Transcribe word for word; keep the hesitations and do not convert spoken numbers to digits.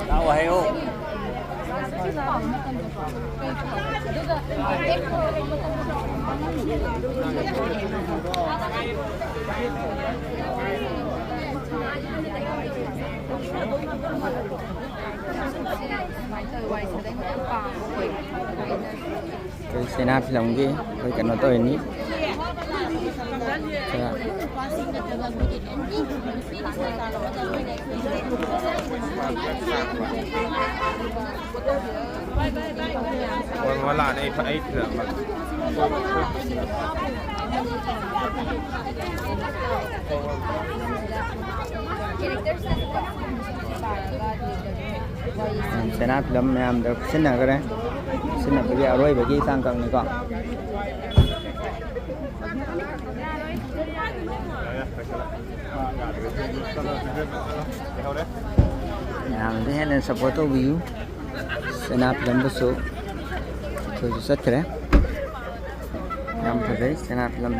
ꯂꯥꯛꯑꯣ ꯍꯥꯏꯌꯣ꯫ ꯑꯩꯈꯣꯏ ꯆꯩꯅꯥ ꯐꯤꯂꯝꯒꯤ ꯑꯩꯈꯣꯏ ꯀꯩꯅꯣ ꯇꯧꯔꯤꯅꯤ꯫ ꯈꯔ ꯍꯣꯏ, ꯃꯃꯥ ꯂꯥꯛꯑꯅꯤ, ꯑꯩ ꯐ-, ꯑꯩ ꯊꯤꯜꯂꯛꯑꯝꯃꯒꯦ꯫ ꯆꯩꯅꯥ ꯐꯤꯂꯝ ꯃꯌꯥꯝꯗ ꯈꯨꯠꯁꯤꯟꯅꯈ꯭ꯔꯦ꯫ ꯈꯨꯠꯁꯤꯟꯅꯕꯒꯤ ꯑꯔꯣꯏꯕꯒꯤ ꯇꯥꯡꯀꯛꯅꯤꯀꯣ꯫ ꯃꯌꯥꯝꯅ ꯍꯦꯟꯅ support ꯇꯧꯕꯤꯌꯨ꯫ ꯆꯩꯅꯥ ꯐꯤꯂꯝꯗꯁꯨ ꯑꯩꯈꯣꯏꯁꯨ ꯆꯠꯈ꯭ꯔꯦ꯫ ꯌꯥꯝ ꯐꯖꯩ ꯆꯩꯅꯥ ꯐꯤꯂꯝ꯫